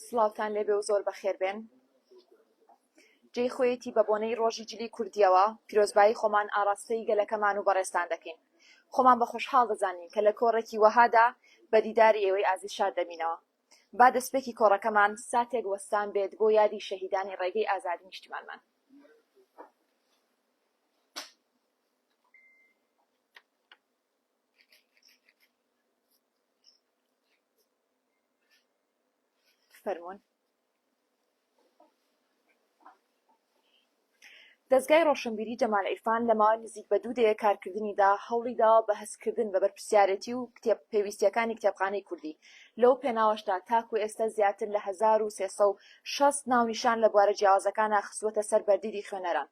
سڵاوتان لێبێ و زۆر بەخێر بێن. جێی خۆیەتی بە بۆنەی ڕۆژی جلی کوردییەوە پیرۆزبایی خۆمان ئاڕاستەی گەلەکەمان و بەڕێزتان دەکەین. خۆمان بە خۆشحاڵ دەزانین کە لە کۆڕێکی وەهادا بە دیداری ئێوەی ئازیز شاد دەبینەوە. با دەستپێکی کۆڕەکەمان ساتێک وەستان بێت بۆ یادی شەهیدانی ڕێگەی ئازادی نیشتیمانمان. فەرموون. دەزگای ڕۆشنبیری جەمال عیرفان لە ماوەی نزیک بە دوو دەیە کارکردنیدا هەوڵی داوە بە هەستکردن بە بەرپرسیارێتی و کتێب پێویستییەکانی کتێبخانەی کوردی لەو پێناوەشدا تاکو ئێستا زیاتر لە 1360 ناونیشان لە بوارە جیاوازەکانا خستووەتە سەر بەردیدی خوێنەران.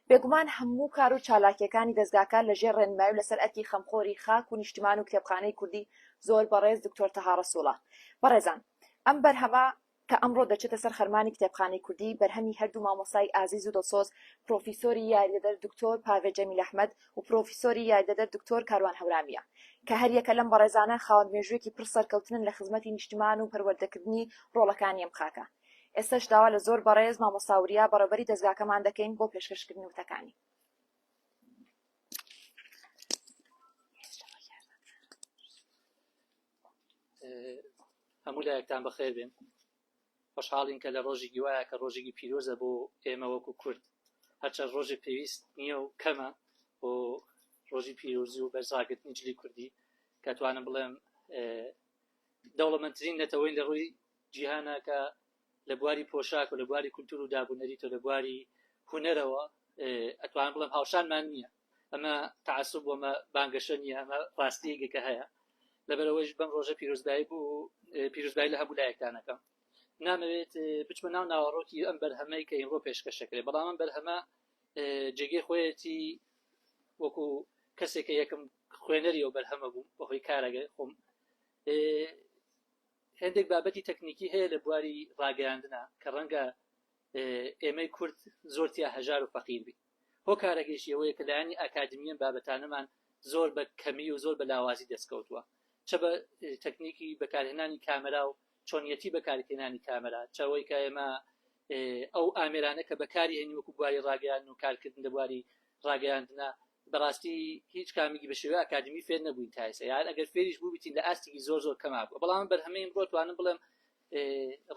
بێگومان هەموو کار و چالاکییەکانی دەزگاکە لە ژێر ڕێنمایی و لەسەر ئەرکی خەمخۆری خاک و نیشتمان و کتێبخانەی کوردی زۆر بەڕێز دکتۆر تەها ڕەسووڵە. بەڕێزان ئەم بەرهەمە کە ئەمڕۆ دەچێتە سەر خەرمانی کتێبخانەی کوردی، بەرهەمی هەردوو مامۆستای ئازیز و دڵسۆز پرۆفیسۆری یاریدەدەر دکتۆر پاڤێ جەمیل ئەحمەد و پرۆفیسۆری یاریدەدەر دکتۆر کاروان هەورامییە کە هەریەکە لەم بەڕێزانە خاوەن مێژوویەکی پڕ سەرکەوتنن لە خزمەتی نیشتمان و پەروەردەکردنی ڕۆڵەکانی ئەم خاکە. ئێستاش داوا لە زۆر بەڕێز مامۆستا وریا بەڕێوبەری دەزگاکەمان دەکەین بۆ پێشکەشکردنی وتەکانی. هەموو لایەکتان بەخێر بێن خۆشحاڵین کە لە ڕۆژێکی وایە کە ڕۆژێکی پیرۆزە بۆ ئێمە وەکو کورد هەرچەند ڕۆژێک پێویست نییە و کەمە بۆ ڕۆژی پیرۆزی و بەرزڕاگرتنی جلی کوردی کە توانم بڵێم دەوڵەمەندترین نەتەوەین لە ڕووی جیهانە کە لە بواری پۆشاک و لە بواری کولتور و دابونەریت و لە بواری هونەرەوە ئەتوانم بڵێم هاوشانمان نییە ئەمە تعسب بۆ ئەمە بانگەشە نییە ئەمە ڕاستیەکە کە هەیە لەبەرەوەیش بەم ڕۆژە پیرۆزبایی بوو پیرۆزبایی لە هەموو لایەکتانەکەم نامەوێت بچمە ناو ناوەڕۆکی ئەم بەرهەمەی کە ئیمڕۆ پێشکەشەکرێت بەڵام ئەم بەرهەمە جێگەی خۆیەتی وەکو کەسێک کە یەکەم خوێنەری ئەو بەرهەمە بوو بەهۆی کارەگە خۆم هێندێک بابەتی تەکنیکی هەیە لە بواری ڕاگەیاندنا کە ڕەنگە ئێمەی کورد زۆر تیا هەژار و فەقیر بین هۆکارەکەیشی ئەوەیە کە لایەنی ئاکادمی ئەم بابەتانەمان زۆر بە کەمی و زۆر بە لاوازی دەستکەوتووە چە بە تەکنیکی بەکارهێنانی کامەرا و چۆنیەتی بەکارهێنانی کامەرا چە ئەوەی کە ئێمە ئەو ئامێرانە کە بەکاری هێنی وەکو بواری ڕاگەیاندن و کارکردن لە بواری ڕاگەیاندنە بەڕاستی هیچ کامیگی بە شێوەی ئەکادمی فێر نەبووین تا ئێستا یان ئەگەر فێریش بووبیتین لە ئاستێکی زۆر زۆر کەما بووە بەڵام بەرهەمەی ئەمڕۆ توانم بڵێم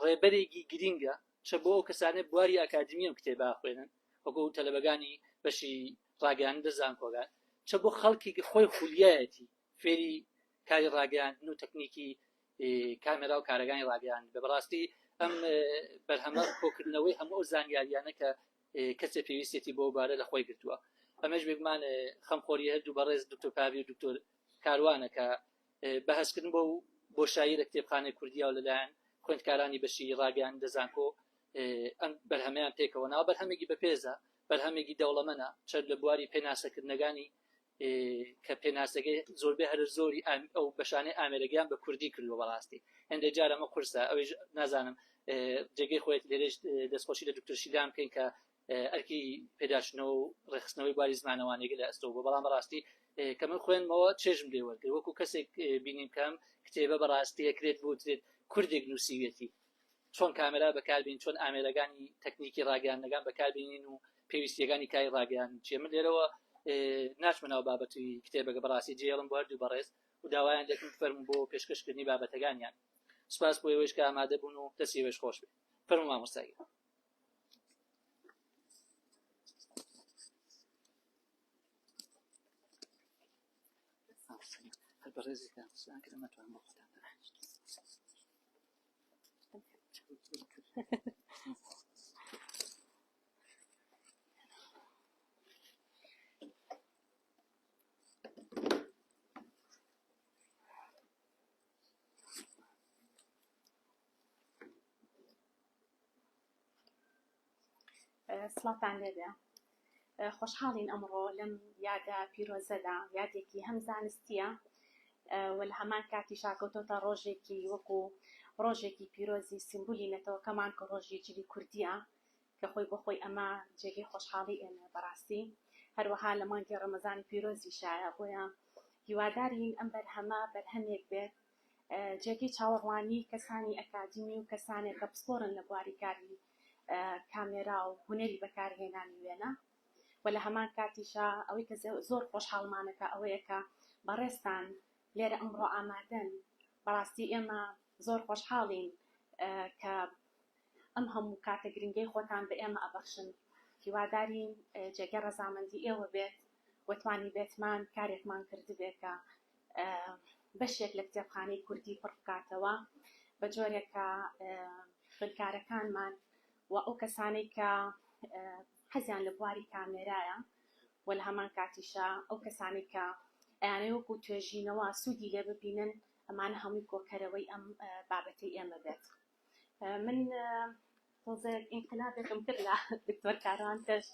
ڕێبەرێکی گرینگە چە بۆ ئەو کەسانەی بواری ئەکادمی ئەم کتێبە ئەخوێنن وەکو تەلەبەگانی بەشی ڕاگەیاندن لە زانکۆگان چە بۆ خەڵکی خۆی خولیایەتی فێری کاری ڕاگەیاندن و تەکنیکی کامێرا و کارەکانی ڕاگەیاندن بە بەڕاستی ئەم بەرهەمە کۆکردنەوەی هەموو ئەو زانیاریانە کە کەسێ پێویستێتی بۆ بارە لە خۆی گرتووە ئەمەش بێگومان خەمخۆری هەردوو بەڕێز دکتۆر پاوی و دکتۆر کاروانە کە بە هەستکردن بەو بۆشایی لە کتێبخانەی کوردییەوە لەلایەن خوێندکارانی بەشی ڕاگەیاندن لە زانکۆ ئەم بەرهەمەیان پێکەوە ناوە. بەرهەمێکی بەپێزە، بەرهەمێکی دەوڵەمەنە، چە لە بواری پێناسەکردنەکانی کە پێناسەکەی زۆربەی هەرە زۆری ئەو بەشانەی ئامێرەکەیان بە کوردی کردووە بەڕاستی هەندێک جار ئەمە قورسە ئەویش نازانم جێگەی خۆیەتی لێرەش دەستخۆشی لە دکتۆر شیلان بکەین کە ئەرکی پێداچوونەوە و ڕێکخستنەوەی بواری زمانەوانیەکە لە ئەستۆ بوو بەڵام بەڕاستی کە من خوێندمەوە چێژم لێ وەرگرت وەکو کەسێک بینیم کەم کتێبە بەڕاستی ئەکرێت بوترێت کوردێک نووسیویەتی چۆن کامێرا بەکاربین چۆن ئامێرەکانی تەکنیکی ڕاگەیاندنەکان بەکاربینین و پێویستیەکانی کاری ڕاگەیاندن چیە من لێرەوە ناچمە ناو بابەتی کتێبەکە بەڕاستی جێڵم بۆ هەردوو بەڕێز و داوایان دەکەم فەرموو بۆ پێشکەشکردنی بابەتەکانیان سپاس بۆ ئێوەش کە ئامادە بوون و دەستی ئێوەش خۆش بێ فەرموو مامۆستا گیان. هەر بەڕێزێکتان قسەیان کرد ئەمە بۆ خۆتان سڵاوتان لێبێ خۆشحاڵین ئەمڕۆ لەم یادە پیرۆزەدا یادێکی هەم زانستیە و لە هەمان کاتیشا کەوتۆتە ڕۆژێکی وەکو ڕۆژێکی پیرۆزی سیمبولی نەتەوەکەمان کە ڕۆژی جلی کوردیە کە خۆی بۆ خۆی ئەمە جێگەی خۆشحاڵی ئێمە بەڕاستی هەروەها لە مانگی ڕەمەزانی پیرۆزیشایە بۆیە هیوادارین ئەم بەرهەمە بەرهەمێک بێت. جێگەی چاوەڕوانی کەسانی ئەکادیمی و کەسانێک کە پسپۆرن لە بواری کاری کامێرا و هونەری بەکارهێنانی وێنە و لە هەمان کاتیشا ئەوەی کە زۆر خۆشحاڵمانەکە ئەوەیە کە بەڕێزتان لێرە ئەمڕۆ ئامادەن بەڕاستی ئێمە زۆر خۆشحاڵین کە ئەم هەموو کاتە گرنگەی خۆتان بە ئێمە ئەبەخشن هیوادارین جێگەی ڕەزامەندی ئێوە بێت و توانیبێتمان کارێکمان کردبێت کە بەشێک لە کتێبخانەی کوردی پڕ بکاتەوە بە جۆرێک کە خوێندکارەکانمان و ئەو کەسانەی کە حەزیان لە بواری کامێرایە و لە هەمان کاتیشا ئەو کەسانەی کە ئەیانەوێ وەکو توێژینەوە سوودی لێ ببینن ئەمانە هەمووی کۆکەرەوەی ئەم بابەتەی ئێمە بێت. من تۆزێک ئینقلابێکم کرد لە دکتۆر کاروان پێش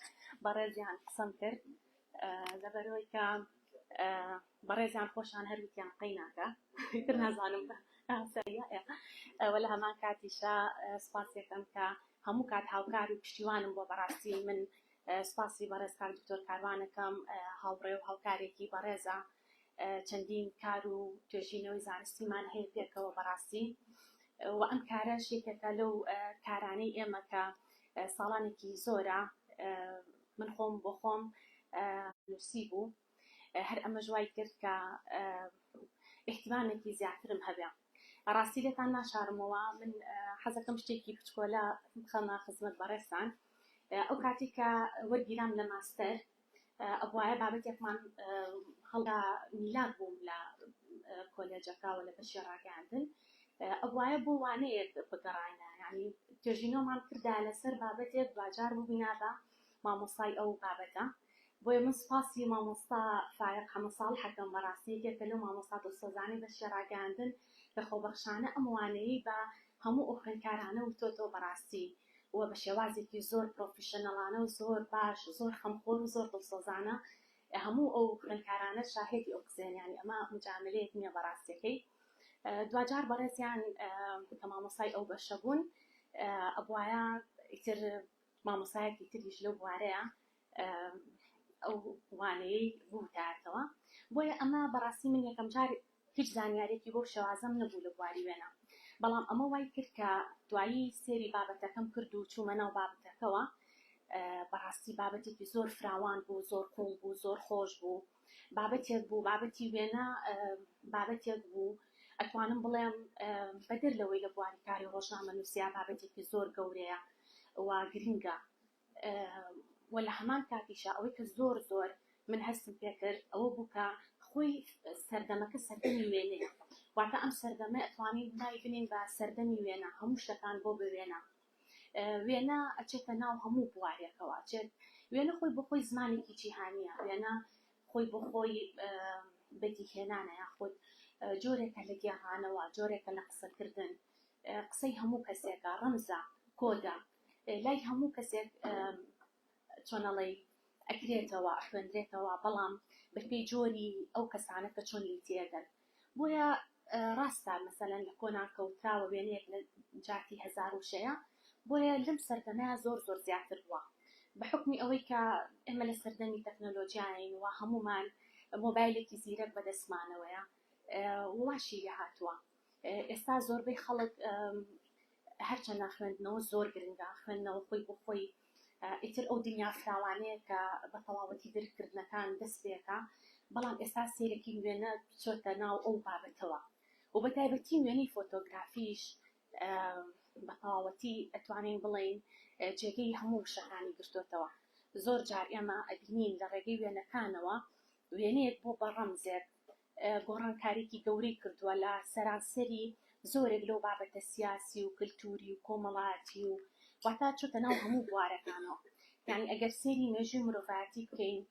بەڕێزیان قسەم کرد لەبەرەوەی کە بەڕێزیان خۆشان هەر وتیان قەیناکە تر نازانم وە لە هەمان کاتیشا سپاسیەکەم کە هەموو کات هاوکار و پشتیوانم بۆ بەڕاستی من سپاسی بەڕێز کاک دکتۆر کاروانەکەم هاوڕێ و هاوکارێکی بەڕێزە چەندین کار و توێژینەوەی زانستیمان هەیە پێکەوە بەڕاستی و ئەم کارەش یەکێکە لەو کارانەی ئێمە کە ساڵانێکی زۆرە من خۆم بۆ خۆم نووسی بوو هەر ئەمەش وای کرد کە ئیهتیمامێکی زیاترم هەبێ. ڕاستی لێتان ناشارمەوە من حەزەکەم شتێکی بچکۆلە بخەمە خزمەت بەڕێزتان. ئەو کاتەی کە وەرگیرام لە ماستەر ئەبوایە بابەتێکمان هەڵدا میلاک بووم لە کۆلێجەکە و لە بەشی ڕاگەیاندن ئەبوایە بۆ وانەیەک بگەڕاینە یعنی توێژینەوەمان کردا لەسەر بابەتێک دواجار بووبینا بە مامۆستای ئەو بابەتە بۆیە من سوپاسی مامۆستا فایەق حەمە ساڵح ئەکەم بەڕاستی یەکێکە لەو مامۆستا دڵسۆزانەی بەشی ڕاگەیاندن کە خۆبەخشانە ئەم وانەیەی بە هەموو ئەو خوێندکارانە وتۆتەوە بەڕاستی و بە شێوازێکی زۆر پرۆفیشنەڵانە و زۆر باش زۆر خەمخۆر و زۆر دڵسۆزانە هەموو ئەو خوێندکارانە شاهێدی ئەو قسەیەن یانی ئەمە مجاملەیەک نییە بەڕاستیەکەی دواجار بەڕێزیان کە مامۆستای ئەو بەشە بوون ئەبوایە ئیتر مامۆستایەکی تریش لەو بوارەیە ئەو وانەیەی بوتایەتەوە بۆیە ئەمە بەڕاستی من یەکەم جار هیچ زانیارێکی بەو شێوازەم نەبوو لە بواری وێنە بەڵام ئەمە وای کرد کە دوایی سێری بابەتەکەم کرد و چوومە ناو بابەتەکەوە بەڕاستی بابەتێکی زۆر فراوان بوو زۆر قوڵ بوو زۆر خۆش بوو بابەتێک بوو بابەتی وێنە بابەتێک بوو ئەتوانم بڵێم بەدەر لەوەی لە بواری کاری ڕۆژنامەنووسیا بابەتێکی زۆر گەورەیە و گرنگە و لە هەمان کاتیشا ئەوەی کە زۆر زۆر من هەستم پێکرد ئەوە بوو کە خۆی سەردەمەکە سەردەمی وێنەیە واتە ئەم سەردەمە ئەتوانین ناوی بنێین بە سەردەمی وێنە هەموو شتەکان بۆ بە وێنە وێنە ئەچێتە ناو هەموو بوارێکەوە ئەچێت وێنە خۆی بۆ خۆی زمانێکی جیهانیە وێنە خۆی بۆ خۆی بەدیهێنانە یاخود جۆرێکە لە گێڕانەوە جۆرێکە لە قسەکردن قسەی هەموو کەسێکە ڕەمزە کۆدە لای هەموو کەسێک چۆن ئەڵێی ئەکرێتەوە ئەخوێندرێتەوە بەڵام بەپێی جۆری ئەو کەسانە کە چۆن لێی تێئەگەن بۆیە ڕاستە مەسەلەن لە کۆنا کەوتراوە وێنەیەک لە جاتی هەزار وشەیە بۆیە لەم سەردەمەیا زۆر زۆر زیاتر بووە بە حوکمی ئەوەی کە ئێمە لە سەردەمی تەکنەلۆجیاین و هەموومان مۆبایلێکی زیرەک بەدەستمانەوەیە واشی لێ هاتووە ئێستا زۆربەی خەڵک هەرچەندە خوێندنەوە زۆر گرنگە خوێندنەوە خۆی بۆ خۆی ئیتر ئەو دنیا فراوانەیە کە بە تەواوەتی درککردنەکان دەست پێکا بەڵام ئێستا سەیرەکی وێنە چۆتە ناو ئەو بابەتەوە و بە تایبەتی وێنەی فۆتۆگرافیش بە تەواوەتی ئەتوانین بڵێین جێگەی هەموو وشەکانی گرتۆتەوە زۆر جار ئێمە ئەبینین لە ڕێگەی وێنەکانەوە وێنەیەک بۆ بە ڕەمزێک گۆڕانکاریی گەورەی کردووە لە سەرانسەری زۆرێک لەو بابەتە سیاسی و کلتوری و کۆمەڵایەتی و واتا چۆتە ناو هەموو بوارەکانەوە یانی ئەگەر سەیری مێژووی مرۆڤایەتی بکەین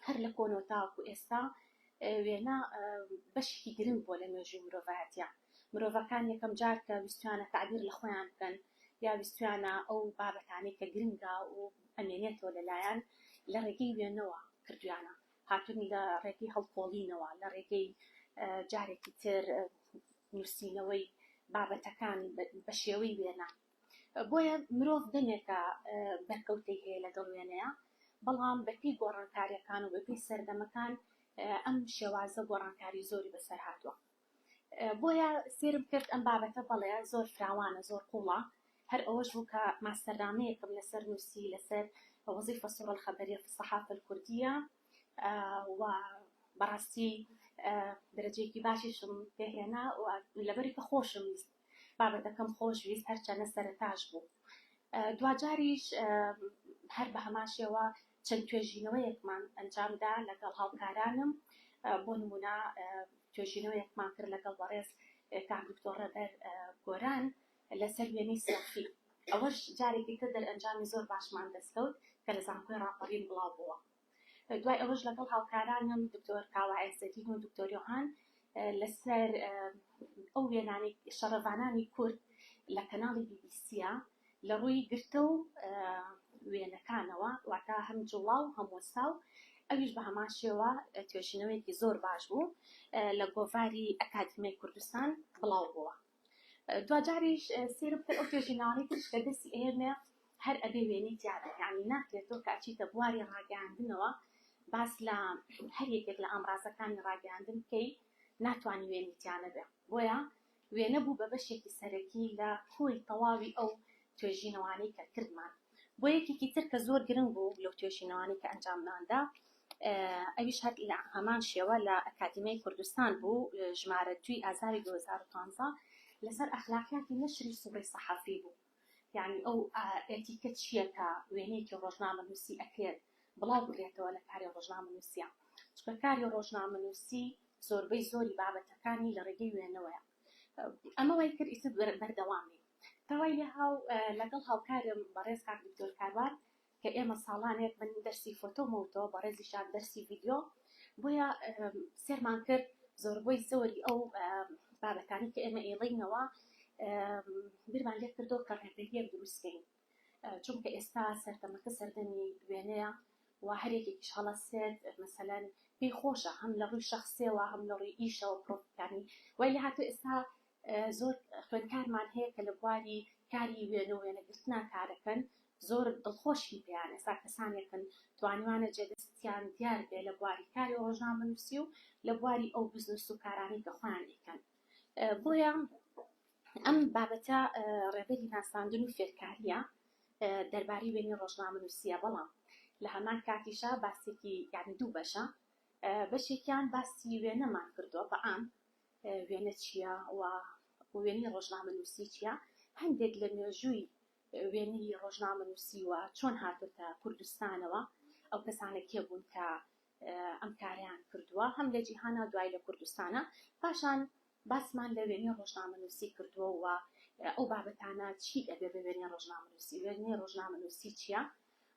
هەر لە کۆنەوە تاوەکو ئێستا وێنە بەشێکی گرنگ بووە لە مێژووی مرۆڤایەتیا مرۆڤەکان یەکەم جار کە ویستویانە تەعبیر لە خۆیان بکەن یا ویستویانە ئەو بابەتانەی کە گرنگە و ئەمێنێتەوە لەلایان لە ڕێگەی وێنەوە کردویانە هاتوون لە ڕێگەی هەڵکۆڵینەوە، لە ڕێگەی جارێکی تر نووسینەوەی بابەتەکان بە شێوەی وێنە. بۆیە مرۆڤ دەمێکە بەرکەوتەی هەیە لەگەڵ وێنەیە، بەڵام بەپێی گۆڕانکارییەکان و بەپێی سەردەمەکان ئەم شێوازە گۆڕانکاری زۆری بەسەر هاتووە. بۆیە سێرم کرد ئەم بابەتە بەڵێ زۆر فراوانە زۆر قوڵە هەر ئەوەش بوو کە ماستەرنامەیەکم لەسەر نووسی لەسەر وظیفە الصورە الخبریە في الصحافە الکوردیە و بەڕاستی دەرەجەیەکی باشیشم پێهێنا و لەبەری کە خۆشم ویست بابەتەکەم خۆش ویست هەرچەنە سەرەتاش بوو دواجاریش هەر بە هەمان شێوە چەند توێژینەوەیەکمان ئەنجامدا لەگەڵ هاوکارانم بۆ نمونە توێژینەوەیەکمان کرد لەگەڵ بەڕێز کاک دکتۆر ڕێبەر گۆران لەسەر وێنەی سێڵفی ئەوەش جارێکی تر دەرئەنجامی زۆر باشمان دەستکەوت کە لە زانکۆی ڕاپەڕین بڵاو بووە. دوای ئەوەش لەگەڵ هاوکارانم دکتۆر کاوە عێزەدین و دکتۆر یۆهان لەسەر ئەو وێنانەی شەڕەڤانانی کورد لە کەناڵی بی بی سیە لە ڕووی گرتە و وێنەکانەوە واتە هەم جوڵاو هەم وەستاو ئەویش بە هەمان شێوە توێژینەوەیەکی زۆر باش بوو لە گۆڤاری ئەکادیمیای کوردستان بڵاو بووە. دواجاریش سەیرم کرد ئەو توێژینەوانەی تریش کە دەستی ئێمە هەر ئەبێ وێنەی تیابێ یانی ناکرێت تۆ کە ئەچیتە بواری ڕاگەیاندنەوە باس لە هەر یەکێک لە ئامرازەکانی ڕاگەیاندن بکەی ناتوانی وێنەی تیا نەبێ بۆیە وێنە بوو بە بەشێکی سەرەکی لە کۆی تەواوی ئەو توێژینەوانەی کە کردمان بۆ یەکێکی تر کە زۆر گرنگ بوو لەو توێژینەوانەی کە ئەنجامماندا ئەویش هەر لە هەمان شێوە لە ئەکادیمیای کوردستان بوو ژمارە دووی ئازاری 2015 لەسەر ئەخلاقیاتی نەشری سوڕی سەحەفی بوو یعنی ئەو ئێتیکە چییە کە وێنەیەکی ڕۆژنامەنووسی ئەکرێت بڵاو بکرێتەوە لە کاری ڕۆژنامەنووسیە چونکە کاری ڕۆژنامەنووسی زۆربەی زۆری بابەتەکانی لە ڕێگەی وێنەوەیە ئەمە وای کرد ئیتر بەردەوام بین تا وای لێ هاو لەگەڵ هاوکارم بەڕێز کاک دکتۆر کاروان کە ئێمە ساڵانێک من دەرسی فۆتۆم وتەوە بەڕێزیشان دەرسی ڤیدیۆ بۆیە سێرمان کرد زۆربەی زۆری ئەو بابەتانی کە ئێمە ئێڵینەوە بیرمان لێ کردەوە کە ڕێبەریەک دروستکەین چونکە ئێستا سەردەمەکە سەردەمی وێنەیە و هەر یەکێکیش هەڵەسێت مەسەلەن پێی خۆشە هەم لە ڕووی شەخسیەوە هەم لە ڕووی ئیشەوە پرۆفیکانی وای لێ هاتوو ئێستا زۆر خوێندکارمان هەیە کە لە بواری کاری وێنە و وێنەگرتنا کارەکەن زۆر دڵخۆشین پێیان ئێستا کەسانێکن توانیوانە جێدەستیان دیار بێ لە بواری کاری ڕۆژنامەنووسی و لە بواری ئەو بزنس و کارانەی کە خۆیان ئەیکەن بۆیە ئەم بابەتە ڕێبەری ناساندن و فێرکارییە دەربارەی وێنەی ڕۆژنامەنووسییە، بەڵام لە هەمان کاتیشا باسێکی یانی دوو بەشە، بەشێکیان باسی وێنەمان کردووە بە عام وێنە چییە و وێنەی ڕۆژنامەنووسی چییە، هەندێک لە مێژووی وێنەی ڕۆژنامەنووسی و چۆن هاتۆتە کوردستانەوە، ئەو کەسانە کێ بوون کە ئەم کارەیان کردووە هەم لە جیهانا دوای لە کوردستانا، پاشان باسمان لە وێنەی ڕۆژنامەنووسی کردووە و ئەو بابەتانە چی ئەبێ بە وێنەی ڕۆژنامەنووسی، وێنەی ڕۆژنامەنووسی چییە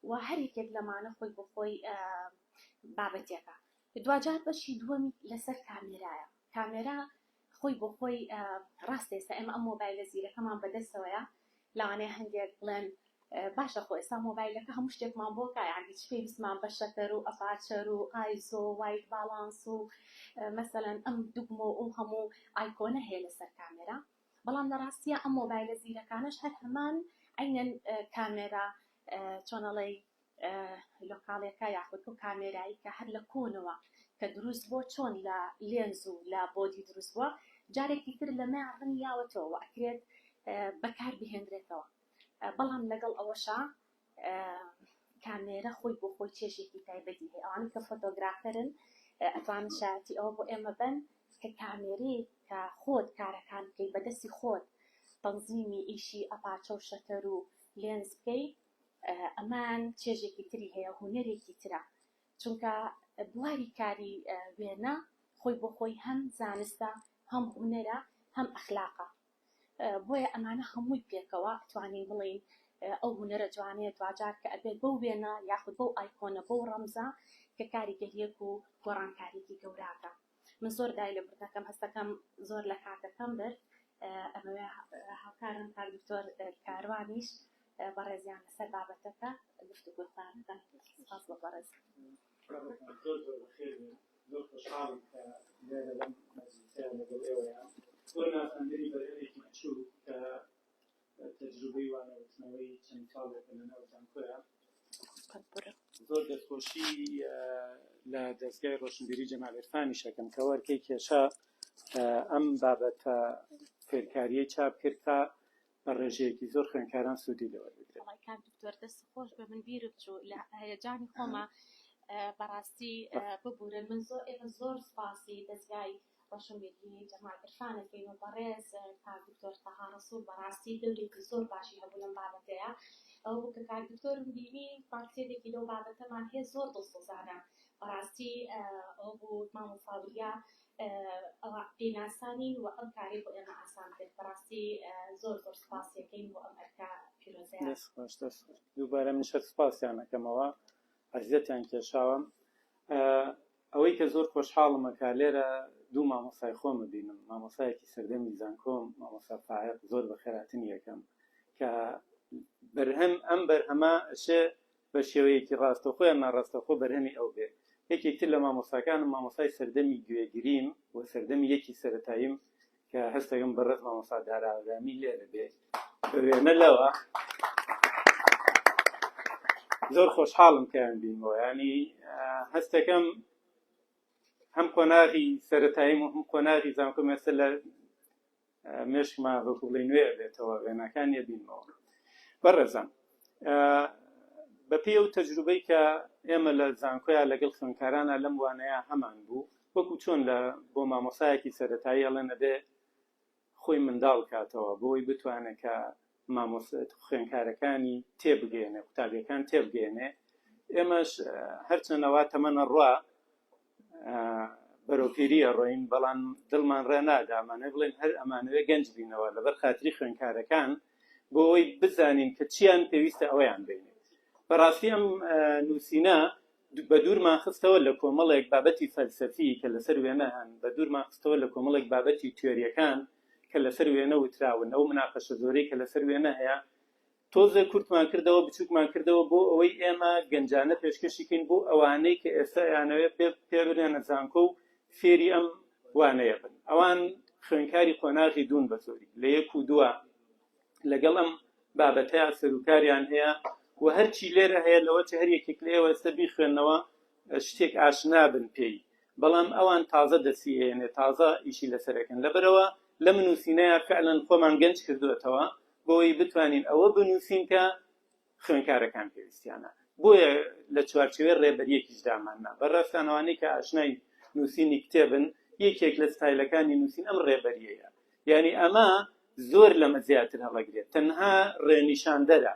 و هەر یەکێک لەمانە خۆی بۆ خۆی بابەتێکە. دواجار بەشی دووەمی لەسەر کامێرایە. کامێرا خۆی بۆ خۆی ڕاستە ئێستا ئێمە ئەم مۆبایلە زیرەکەمان بەدەستەوەیە، لەوانەیە هەندێک بڵێن باشە خۆ ئێستا مۆبایلەکە هەموو شتێکمان بۆ کا یانی چ پێویستمان بە shutter و aperture و ISO white balance و مەسەلەن ئەم دوگمە و ئەو هەموو icon ە هەیە لەسەر کامێرا بەڵام لە ڕاستیە ئەم مۆبایلە زیرەکانەش هەر هەمان عەینەن کامێرا چۆنەڵێی لۆکاڵێکە یاخود ئەو کامێرایی کە هەر لە کۆنەوە کە دروست بووە چۆن لە لێنز و لە body دروست بووە جارێکی تر لەمەیان ڕنیاوەتەوە ئەکرێت بەکار بهێنرێتەوە بەڵام لەگەڵ ئەوەشا کامێرە خۆی بۆ خۆی چێژێکی تایبەتی هەیە ئەوانەی کە photographer ن ئەتوانن شایەتی ئەوە بۆ ئێمە بن کە کامێرەیەک کە خۆت کارەکان بکەی بە دەستی خۆت تەنزیمی ئیشی aperture و shutter و لێنز بکەی ئەمان چێژێکی تری هەیە هونەرێکی ترە چونکە بواری کاری وێنە خۆی بۆ خۆی هەم زانستە هەم هونەرە هەم ئەخلاقە بۆیە ئەمانە هەمووی پێکەوە ئەتوانین بڵێین ئەو هونەرە جوانەیە دواجار کە ئەبێت بەو وێنە یاخود بەو icon ە بەو ڕەمزە کە کاریگەریەک و گۆڕانکاریەکی گەوراکە من زۆر دای لە بردنەکەم هەستەکەم زۆر لە کاتەکەم برد ئەمەوێ هاوکارم کاک دکتۆر کاروانیش بەڕێزیان لەسەر بابەتەکە گفتوگۆی خۆیان بکەن سپاس بۆ بەڕێز. زۆر زۆر بەخێر بێن. زۆر خۆشحاڵم کە لێرە لەم مەجلیسە لەگەڵ ئێوەیام بۆ ناساندنی بەرهەمێکی بچووک کە تەجروبەی وانەوتنەوەی چەند ساڵێکە لەناو زانکۆیە. زۆر دەستخۆشی لە دەزگای ڕۆشنبیری جەمال عیرفانیش ئەکەم کە وەرکەی کێشا. ئەم بابەتە فێرکاریەی چاپ کرد تا بە ڕێژەیەکی زۆر خوێندکاران سوودی لێ وەربگرن. وەڵای کاک دکتۆر دەست خۆش بێ من بیرم چوو لە هەیەجانی خۆما بەڕاستی ببورن من زۆر ئێمە زۆر سوپاسی دەزگای ڕۆشنبیری جەمال عیرفان ئەکەین و بەڕێز کاک دکتۆر تەها ڕەسوڵ بەڕاستی دەورێکی زۆر باشی هەبوو لەم بابەتەیا ئەوە بوو کە کاک دکتۆرم بینی با کتێبێکی لەو بابەتەمان هەیە زۆر دڵسۆزانە بەڕاستی ئەوە بوو مامۆستا وریا ئەوە پێی ناسانین و ئەم کارەی بۆ ئێمە ئاسان کرد بەڕاستی زۆر زۆر سوپاسی ئەکەین بۆ ئەم ئەرکە پیرۆزەیان. دەست خۆش دەست خۆش دووبارە منیش هەر سوپاسیان ئەکەمەوە ئەزیەتیان کێشاوم ئەوەی کە زۆر خۆشحاڵم ئەکا لێرە دوو مامۆستای خۆم ئەبینم مامۆستایەکی سەردەمی زانکۆم مامۆستا فایەق زۆر بەخێرهاتنی ئەکەم کە بەرهەم ئەم بەرهەمە ئەشێ بە شێوەیەکی ڕاستەوخۆ یان ناڕاستەوخۆ بەرهەمی ئەو بێ. یەکێک تر لە مامۆستاکانم مامۆستای سەردەمی گوێگریم و سەردەمی یەکی سەرەتاییم کە هەست دەکەم بەڕێز مامۆستا دارا ئاورامی لێرە بێ بە وێنە لەوە زۆر خۆشحاڵم کەیان بینمەوە یانی هەست دەکەم هەم قۆناغی سەرەتاییم و هەم قۆناغی زانکۆم ئێستا لە مێشکما وەکو بڵێی نوێ ئەبێتەوە وێناکانی ئەبینمەوە. بەڕێزان بەپێی ئەو تەجروبەی کە ئێمە لە زانکۆیا لەگەڵ خوێندکارانا لەم وانەیە هەمان بوو وەکو چۆن لە بۆ مامۆسایەکی سەرەتایی ئەڵێن ئەبێ خۆی منداڵ کاتەوە بۆی بتوانێت کە مامۆستا خوێندکارەکانی تێبگەیەنێ قوتابیەکان تێبگەیەنێ ئێمەش هەرچەند ئەوا تەمەنە ڕوا بەرەو پیری ئەڕۆین بەڵام دڵمان ڕێ نادا ئەمانەوێ بڵێن هەر ئەمانەوێ گەنج بینەوە لەبەر خاتری خوێندکارەکان بۆ ئەوەی بزانین کە چیان پێویستە ئەوەیان بینێت بەڕاستی ئەم نووسینە بە دوورمان خستەوە لە کۆمەڵێک بابەتی فەلسەفی کە لەسەر وێنە هەن بە دوورمان خستەوە لە کۆمەڵێک بابەتی تیۆریەکان کە لەسەر وێنە وتراون ئەو مناقەشە زۆرەی کە لەسەر وێنە هەیە تۆزێک کورتمان کردەوە بچووکمان کردەوە بۆ ئەوەی ئێمە گەنجانە پێشکەشی کەین بۆ ئەوانەی کە ئێستا ئەیانەوێت پێ پێ بنێنە زانکۆ و فێری ئەم وانەیە بن ئەوان خوێنکاری قۆناغی دوون بە زۆری لە یەک و دووە لەگەڵ ئەم بابەتەیە سەروکاریان هەیە و هەرچی لێرە هەیە لەوە چ هەر یەکێک لە ئێوە ئێستا بیخوێنەوە شتێک ئاشنا بن پێی بەڵام ئەوان تازە دەستی ئەیەنێ تازە ئیشی لەسەر ئەکەن لەبەرئەوە لەم نووسینەیا فعلەن خۆمان گەنج کردووەتەوە بۆی بتوانین ئەوە بنووسین کە خوێنکارەکان پێویستیانە بۆیە لە چوارچێوەی ڕێبەریەکیش داماننا بەڕێزتان ئەوانەی کە ئاشنای نووسینی کتێبن یەکێک لە ستایلەکانی نووسین ئەم ڕێبەریەیە یعنی ئەمە زۆر لەمە زیاتر هەڵەگرێت تەنها ڕێنیشاندەرە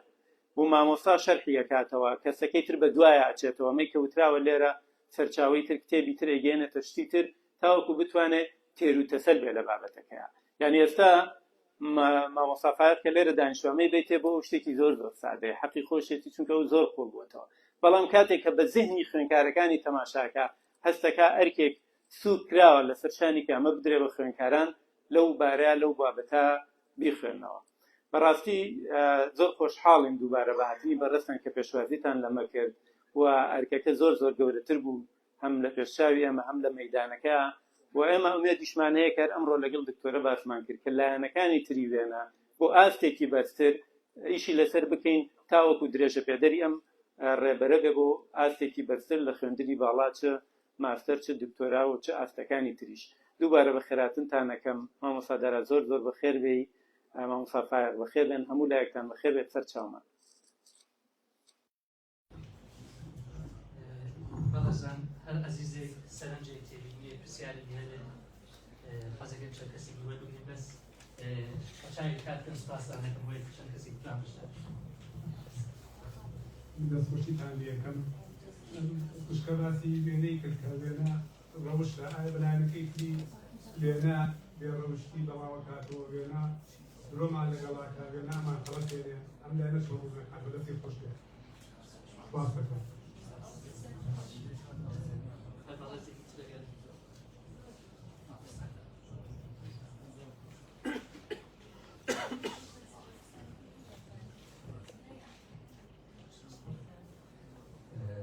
و مامۆستا شەرحی ئەکاتەوە کەسەکەی تر بە دوایە ئەچێتەوە ئەمەی کە وتراوە لێرە سەرچاوەی تر کتێبی تر ئەیگەیەنێتە شتی تر تاوەکو بتوانێت تێر و تەسەل بێ لە بابەتەکەیا یعنی ئێستا مامۆستا فایەق کە لێرە دانیشتوە ئەمەی بەیتێ بۆ ئەو شتێکی زۆر زۆر سادەیە حەقی خۆشێتی چونکە ئەو زۆر قوڵ بووەتەوە بەڵام کاتێک کە بە زهنی خوێنکارەکانی تەماشاکە هەستەکا ئەرکێک سوک کراوە لەسەر شانی کە ئەمە بدرێ بە خوێنکاران لەو بارەیە لەو بابەتە بیخوێنەوە. بەڕاستی زۆر خۆشحاڵین دووبارە بە هاتنی بەڕێزتان کە پێشوازیتان لەمە کرد و ئەرکەکە زۆر زۆر گەورەتر بوو هەم لە پێشچاوی ئێمە هەم لە مەیدانەکە و ئێمە ئومێدیشمان هەیە کە هەر ئەمڕۆ لەگەڵ دکتۆرە باسمان کرد کە لایەنەکانی تری وێنە بۆ ئاستێکی بەرزتر ئیشی لەسەر بکەین تاوەکو درێژەپێدەری ئەم ڕێبەرە بێ بۆ ئاستێکی بەرزتر لە خوێندنی باڵا چ ماستەر چ دکتۆرا و چ ئاستەکانی تریش. دووبارە بەخێراتنتان ئەکەم مامۆستا دارا زۆر زۆر بەخێر بێی مامۆستا فایەق بەخێر بێن هەموو لایەکتان بەخێر بێت سەر چاومان. بەڕێزان هەر ئەزیزێک سەرنجێک تێبینیەک پرسیارێکی هەبێت حەزەکەم چەند کەسێکی وەربگرین بەس چاوی کات بکەن سوپاستان دەکەم بۆیە چەند کەسێک بتوان بەشدار دەستخۆشیتان لێکەم خوشکە باسی وێنەی کرد کە وێنە ڕەوشتە ئایا بەلایەنەکەی تری وێنە بێ ڕەوشتی بەڵاوەکاتەوە وێنە درۆمان لەگەڵاکە وێنە ئەمان خەڵەتێنێ ئەم لایەنە چۆن ڕوون دەکاتەوە دەستی خۆش بێت سپاس دەکەم. هەر بەڕێزێکی تر ئەگەر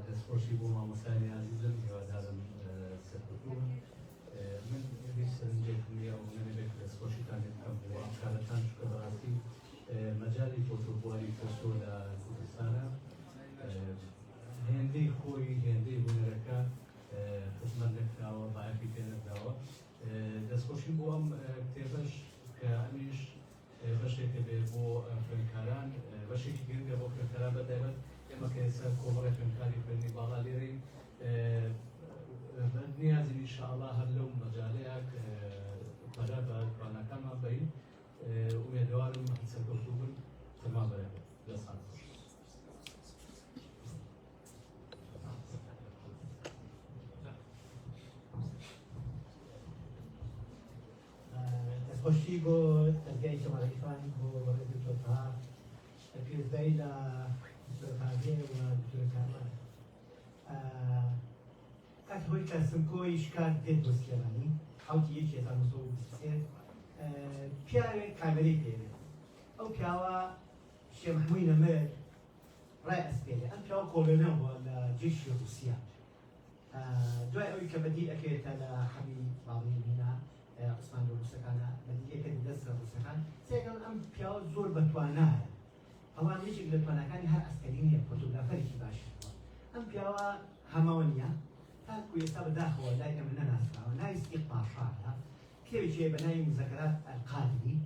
دەستخۆشی بۆ مامۆستایانی ئازیزم هیوادارم سەرکەوتوو بن من هیچ سەرنجێکم نییە ئەو نەبێت دەستخۆشیتان لێ بکەم بۆ ئەم کارەتان چونکە بەڕاستی مەجالی فۆتۆ بواری فۆتۆ لە کوردستانە هەیە. هیوادارم هەر سەرکەوتوو بن. جەما بەرەکەت. دەستان خۆش. دەستخۆشی بۆ دەزگای جەمال عیرفان بۆ بەڕێز دکتۆر تەها پیرۆزبایی لە دکتۆر کاڤێ و دکتۆر کاروان. کاتی خۆی کە سمکۆی شکار دێت بۆ سلێمانی حوتی یەکی 1923 پیاوێک کامێرەی پێ بێت. ئەو پیاوە شێ مەحمووی نەمر ڕای ئەسپێرێ. ئەم پیاوە کۆڵێنە بووە لە جێشی ڕووسیا. دوای ئەوەی کە بەدیل ئەکەوێتە لە حەبی باڵی هینا عوسمان لە ڕووسەکانە بەدیل ئەکەوێتە دەست ڕووسەکان. سێکەم ئەم پیاوە زۆر بەتوانایە، بەڵام یەکێک لە تواناکانی هەر عەسکەری نییە، فۆتۆگرافەرێکی باش بووە. ئەم پیاوە هەمەوە نییە تاکو ئێستا بەداخەوە لای ئێمە نەناسراوە. ناوی سدیق پاشایە، کتێبێکی هەیە بە ناوی مزەکەرات ئەلقادری.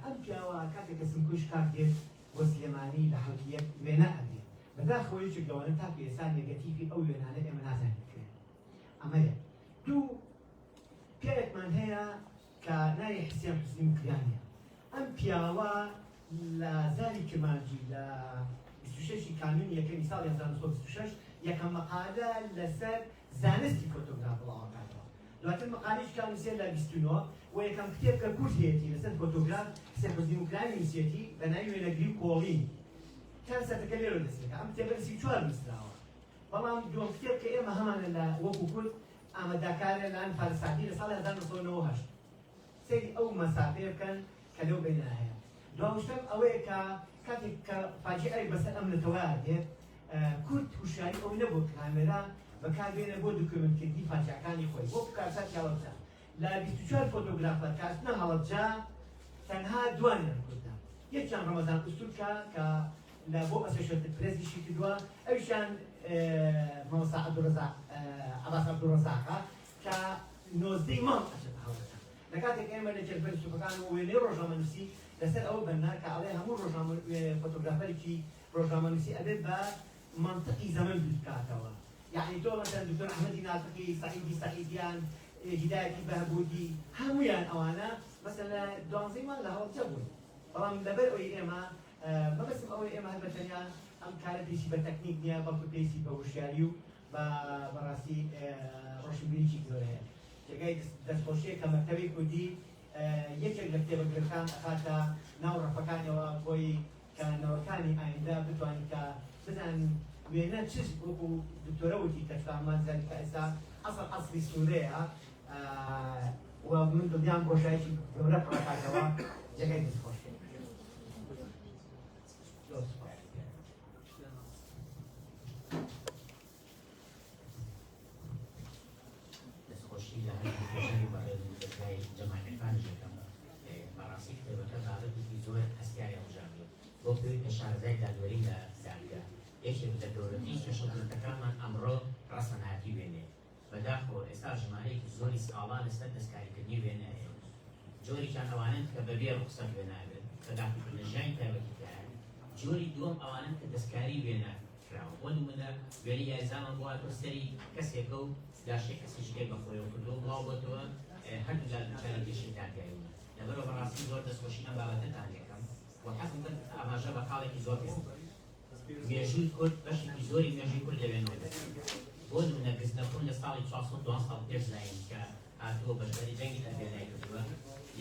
ئەم پیاوە کاتێک کە سمکۆی شکاک دێت بۆ سلێمانی لە حەوتی یەک وێنە ئەگرێت. بەداخەوە یەکێک لەوانە تاکو ئێستا نێگەتیفی ئەو وێنانە ئێمە نازانین بکرێن. ئەمە یەک. دوو، پیاوێکمان هەیە کە ناوی حسێن حوسنی موکریانیە. ئەم پیاوە لە زاری کرمانجی لە 26 ی کانوونی یەکەمی ساڵی 1926 یەکەم مەقالە لەسەر زانستی فۆتۆگراف بڵاوەکاتەوە. دواتر مەقالەیەکی کە نووسیە لە 29 و یەکەم کتێب کە کورد هەیەتی لەسەر فۆتۆگراف حسێن حوسنی موکریانی نووسیەتی بە ناوی وێنەگری و کۆڵین. کارەساتەکە لێرەوە دەست پێکا. ئەم کتێبە لە 34 نووسراوە، بەڵام دووەم کتێب کە ئێمە هەمانە لە وەکو کورد ئاماداکارە لان فارس سەعدی لە ساڵی 1998. سەیری ئەو مەسافەیە بکەن کە لەو بەینە هەیە. دواوشتەم ئەوەیە کە کاتێک کە فاجیعەیەک بەسەر ئەم نەتەوەیە دێت، کورد هوشیاری ئەوەی نەبووە کامێرا بەکاربێنێ بۆ دوکیۆمێنتکردنی فاجیعەکانی خۆی. وەکو کارەساتی هەڵەبجە لە 24 فۆتۆگرافەر کە ئەچنە هەڵەبجە تەنها دوانیان کوردە، یەکیان ڕەمەزان ئوستورکە کە لە بۆ ئەسۆشێتد پرێس ئیشی کردووە، ئەویشیان مامۆستا عەبدولڕەزاق عەباس عەبدولڕەزاقە کە نۆزدەی مانگ ئەچێتە هەڵەبجە. لە کاتێک ئێمە لە جێرفەیسبووکەکان و وێنەی ڕۆژنامەنووسی لەسەر ئەوە بەننا کە ئەڵێ هەموو ڕۆژنامە فۆتۆگرافەرێکی ڕۆژنامەنووسی ئەبێت بە مەنتقی زەمەن بیر بکاتەوە. یەعنی تۆ مەسەلەن دکتۆر ئەحمەدی ناتقی، سەعیدی سەعیدیان، هیدایەتی بەهبودی، هەموویان ئەوانە مەسەلەن لە دوانزەی مانگ لە هەڵەبجە بوون. بەڵام لەبەر ئەوەی ئێمە مەبەستم ئەوەیە ئێمە هەر بە تەنیا ئەم کارە پێویستی بە تەکنیک نییە، بەڵکو پێویستی بە هۆشیاری و بە بەڕاستی ڕۆشنبیریی گەورە هەیە. جێگای دەستخۆشییە کە مەکتەبی کوردی یەکێک لە کتێبە گرنگەکان ئەخاتە ناو ڕەفەکانیەوە بۆی کە نەوەکانی ئایندە بتوانن کە بزانن وێنە چ وەکو دکتۆرە وتی کە چکارمان زانی کە ئێستا ئەسڵ عەسری سوورەیە و من دڵنیام بۆشایەکی گەورە پڕەکاتەوە. جێگای دەستخۆشیە. زۆر سوپاس. دەستخۆشی لە هەردوو توێژەری بەڕێز و دەزگای جەمال عیرفانیش دەکەم. بەڕاستی کتێبەکە بابەتێکی زۆر هەستیاری هەڵبژاردووە. بۆ پێوەی کە شارەزای دادوەری لە دادگا، یەکێک لە گەورەترین کێشە و گرفتەکانمان ئەمڕۆ ڕەسەنایەتی وێنەیە. بەداخەوە ئێستا ژمارەیەکی زۆری سکاڵا لەسەر دەستکاریکردنی وێنە هەیە. جۆرێکیان ئەوانەن کە بەبێ ڕوخسەت وێنە ئەگرن، کە داخڵکردنە ژیانی تایبەتی تیایە. جۆری دووەم ئەوانەن کە دەستکاری وێنە کراوە. بۆ نموونە وێنەی یاریزانمان بۆ هاتووە سەری کەسێکە و لاشەی کەسێکی کەی بە خۆیەوە کردووە و بڵاو بۆتەوە، هەردوو لا دووچاری کێشەی دادگایی بوون. لەبەرئەوە بەڕاستی زۆر دەستخۆشی ئەم بابەتەتان لێکەم و حەزم کرد ئاماژە بە خاڵێکی زۆر گرنگ بکەم. مێژووی کورد بەشێکی زۆری مێژووی کورد لە وێنەوە دەرکەوتووە. بۆ نموونە گزنەخون لە ساڵی 412 ساڵ پێش زایین کە هاتووە و بەشداری جەنگی ئەربێنای کردووە،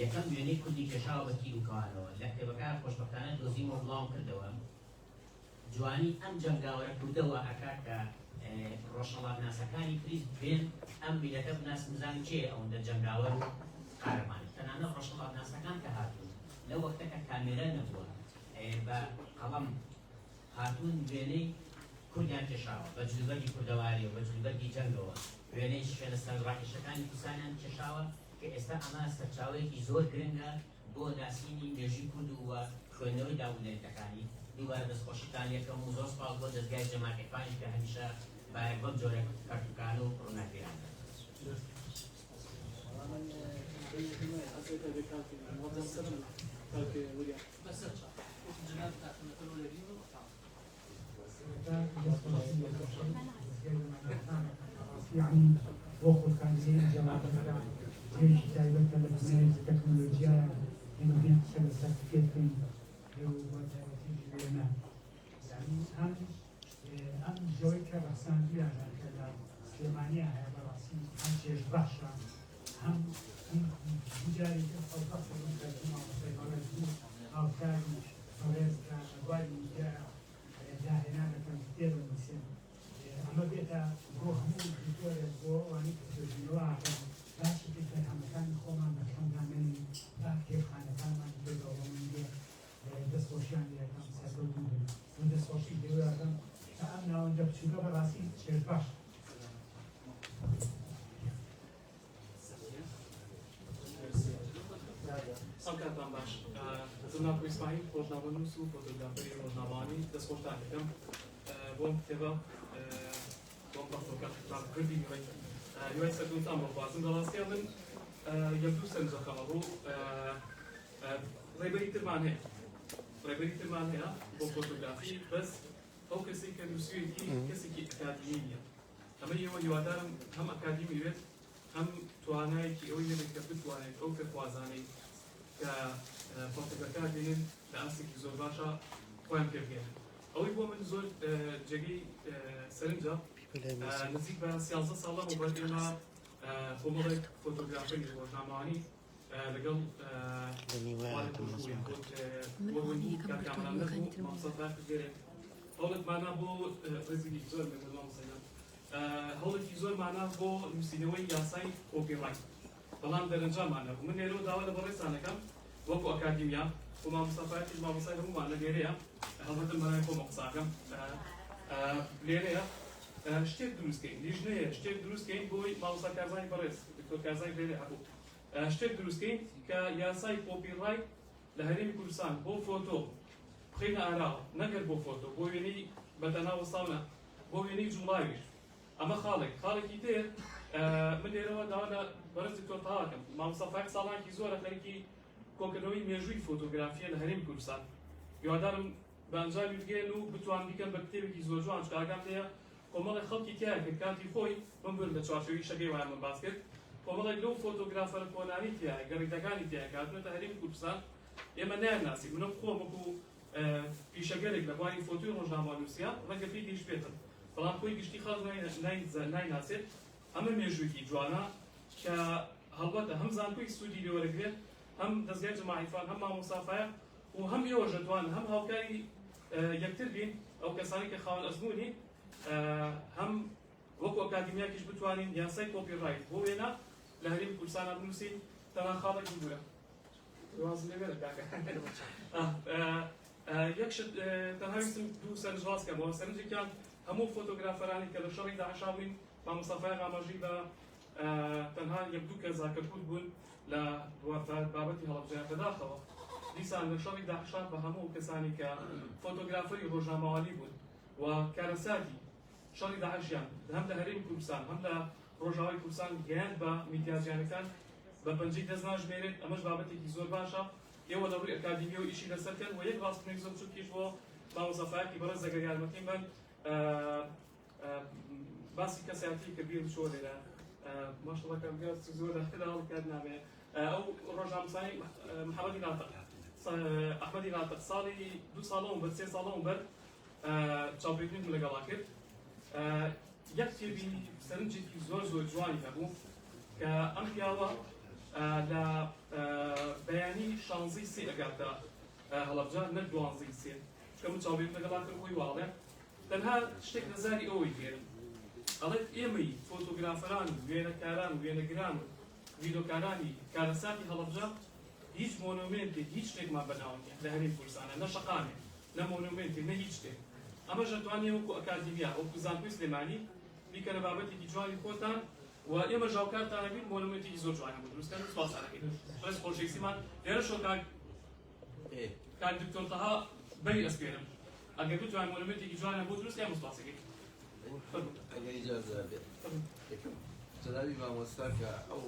یەکەم وێنەی کوردی کێشاوە بە تیر و کەوانەوە. لە کتێبەکە خۆشبەختانە دۆزیمەوە و بڵاوم کردەوە. جوانی ئەم جەنگاوەرە کوردە وا ئەکا کە ڕۆژهەڵاتناسەکانی تریش بێن ئەم میللەتە بناسن بزانن کێیە ئەوەندە جەنگاوەر و قارەمانە. تەنانەت ڕۆژهەڵاتناسەکان کە هاتوون لەو وەختە کە کامێرا نەبووە بە قەڵەم هاتوون وێنەی کوردیان کێشاوە بە جلوبەرگی کوردەواریەوە بە جلوبەرگی جەنگەوە وێنەی شوێنە سەرنجڕاکێشەکانی کوردستانیان کێشاوە کە ئێستا ئەمە سەرچاوەیەکی زۆر گرنگە بۆ ناسینی مێژووی کورد و خوێندنەوەی داب و نەریتەکانی. دووبارە دەستخۆشیتان لێکەم و زۆر سوپاس بۆ دەزگای جەمال عیرفانیش کە هەمیشە بایەخ بەم جۆرە پەرتوکانە و ڕووناکبیران دەدات. یەعنی بۆ خولقاندنی ئەم جەماعەتە جێیەکی تایبەتە لە دنیای تەکنۆلۆجیایە ئێمە بێین قسە لەسەر. هەست پێ بکەین لەو بە تایبەتیش وێنە یانی ئەم ئەم جەوەی کە ڕەخساندویانە کە لە سلێمانیا هەیە بەڕاستی هەم چێژبەخشە هەم دوو جارێکی خۆشبەخت بووم کە دوو مامۆستای بەڕێز دوو هاوکاری بەڕێز کە لە بواری میدیایا داهێنان دەکەن کتێب ئەنووسن ئەمە بێتە بۆ هەموو دکتۆرێک بۆ ئەوانەی کە توێژینەوە ئەکەن باشی تر بەرهەمەکانی خۆمان بە کەم دانەنین با کتێبخانەکانمان پێ دەوڵەمەند بێ دەست خۆشیان لێ ئەکەم سەرکەوتوو بن و دەست خۆشی لێوە ئەکەم کە ئەم ناوەندە بچووکە بەڕاستی چێژبەخشە. ئەم کاتان باش ئەزم ناکۆ ئیسماعیل ڕۆژنامەنووس و فۆتۆگرافەری ڕۆژنامەوانی دەستخۆشتان دەکەم بۆ ئەم کتێبە بۆ ئەم پەڕتووکە بە کوردی هیوای هیوای سەرکەوتنتان بۆ خوازم لە ڕاستیا من یەک دوو سەرنج دەخەمە ڕوو ڕێبەری ترمان هەیە ڕێبەری ترمان هەیە بۆ فۆتۆگرافی بەس ئەو کەسێک کە نووسیوێتی کەسێکی ئەکادیمی نییە ئەمە ئێوە هیوادارم هەم ئەکادیمی بێت هەم توانایەکی ئەوەی هەبێت کە بتوانێت ئەو فێرخوازانەی کە پەڕتوک بەکاردێنن لە ئاستێکی زۆر باشە خۆیان پێ بگەیەنن. ئەوەی بۆ من زۆر جێگەی سەرنجە نزیک بە سیازدە ساڵ لەمەوبەر ئێمە کۆمەڵێک فۆتۆگرافەری ڕۆژنامەوانی لەگەڵ هەوڵێکمانە بۆ ڕێزێکی زۆر مامۆستا هەوڵێکی زۆرمانە بۆ نووسینەوەی یاسای کۆپی ڕایت بەڵام دەرەنجاممان نەبوو من لێرەوە داوا لە بەڕێزتان ئەکەم وەکو ئەکادیمیا و مامۆستا فایەقیش مامۆستای هەموومانە لێرەیە هەڵبەتە من بەناوی خۆمەوە قسە ئەکەم لێرەیە شتێک دروست کەین لیژنەیە شتێک دروست کەین بۆی مامۆستا کارزانی بەڕێز دکتۆر کارزانی لێرەیە هەبوو شتێک دروست کەین کە یاسای کۆپی ڕایت لە هەرێمی کوردستان بۆ فۆتۆ بخەینە ئاراوە نەگەر بۆ فۆتۆ بۆ وێنەی بەتەنها وەستاو نا بۆ وێنەی جوڵاویش ئەمە خاڵێک خاڵێکی تر من لێرەوە داوا لە بەڕێز دکتۆر تەها ئەکەم مامۆستا فایق ساڵانێکی زۆرە خەریکی کۆکردنەوەی مێژووی فۆتۆگرافیە لە هەرێمی کوردستان هیوادارم بە ئەنجامی بگەن و بتوان بیکەن بە کتێبێکی زۆر جوان چونکە ئاگام لێیە کۆمەڵێک خەڵکی تیایە کە کاتی خۆی بمبورن لە چوارچێوەی ئیشەکەی وایان من باس کرد کۆمەڵێک لەو فۆتۆگرافەرە کۆنانەی تیایە گەڕیدەکانی تیایە کە هاتوونەتە هەرێمی کوردستان ئێمە نایانناسین منم خۆم وەکو پیشەگەرێک لە بواری فۆتۆی ڕۆژنامەنووسییە ڕەنگە پێی گەیشتبێتم بەڵام کۆی گشتی خەڵک نایناسێت ئەمە مێژوویەکی جوانە کە هەڵبەتە هەم زانکۆی سوودی لێ وەرەگرێت هەم دەزگای جەماع عیرفان هەم مامۆستا فایەق و هەم ئێوەش دەتوانن هەم هاوکاری یەکتر بین ئەو کەسانی کە خاوەن ئەزموونین هەم وەکو ئەکادیمیاکیش بتوانین یاسای کۆپی ڕایت بۆ وێنە لە هەرێمی کوردستانا بنووسین تەنها خاڵێک ببورە واز لێ بێنە کاکە یەک شت تەنها ویستم دوو سەرنج ڕاست کەمەوە سەرنجێکیان هەموو فۆتۆگرافەرانی کە لە شەڕی داعشا بووین مامۆستا فایەق ئاماژەی بە تەنها یەک دوو کەس کە کورد بوون لە بابەتی هەڵەبجەیە بەداخەوە دیسان لە شەڕی داعشا بە هەموو کەسانی کە فۆتۆگرافەری ڕۆژنامەوانی بوون و کارەساتی شەڕی داعشیان هەم لە هەرێمی کوردستان هەم لە ڕۆژاوای کوردستان گەیاند بە میدیا جیهانەکان بە پەنجەی دەست ناژمێرێت ئەمەش بابەتێکی زۆر باشە ئێوە لە ڕووی ئەکادیمیەوە ئیشی لەسەر کەن و یەک ڕاستکردنەوەی زۆر بچووکیش بۆ مامۆستا فایەقی بەڕێز ئەگەر یارمەتیم بەن باسی کەسایەتی کە بیر چۆ لێرە ماشەڵڵا کە بگات زۆر لە هەڵ کات نامێ ئەو ڕۆژنامەنووسانی محەممەدی ناتق ئەحمەدی ناتق ساڵی دوو ساڵەوە بەر سێ ساڵەوە بەر چاوپێکەوتنم لەگەڵا کرد یەک کتێبی سەرنجێکی زۆر زۆر جوانی هەبوو کە ئەم پیاوە لە بەیانی شانزەی سێ ئەگاتە هەڵەبجە نەک دوانزەی سێ چونکە من چاوپێکەوتنم لەگەڵا کرد خۆی واڵێ تەنها شتێک لە زاری ئەوەی دێنم ئەڵێت ئێمەی فۆتۆگرافەران و وێنەکاران و وێنەگران و ڤیدۆکارانی کارەساتی هەڵەبجە هیچ مۆنۆمێنتێک هیچ شتێکمان بەناوە نییە لە هەرێمی کوردستانە نە شەقامێک نە مۆنۆمێنتێک نە هیچ شتێک ئەمەش ئەتوانێ وەکو ئەکادیمیا وەکو زانکۆی سلێمانی بیکەنە بابەتێکی جوانی خۆتان و ئێمەش هاوکارتان ئەبین مۆنۆمێنتێکی زۆر جوانیان بۆ دروست کەن سوپاستان ئەکەین ڕێز خۆشەویستیمان لێرەشەوە کاک کاک دکتۆر تەها بەری ئەسپێرم ئەگەر بتوانین مۆنۆمێنتێکی جوانیان بۆ دروست کەین سوپاس ئەکەین ئەگەر ئیجازە بێت یەکەم جەنابی مامۆستا کە ئەو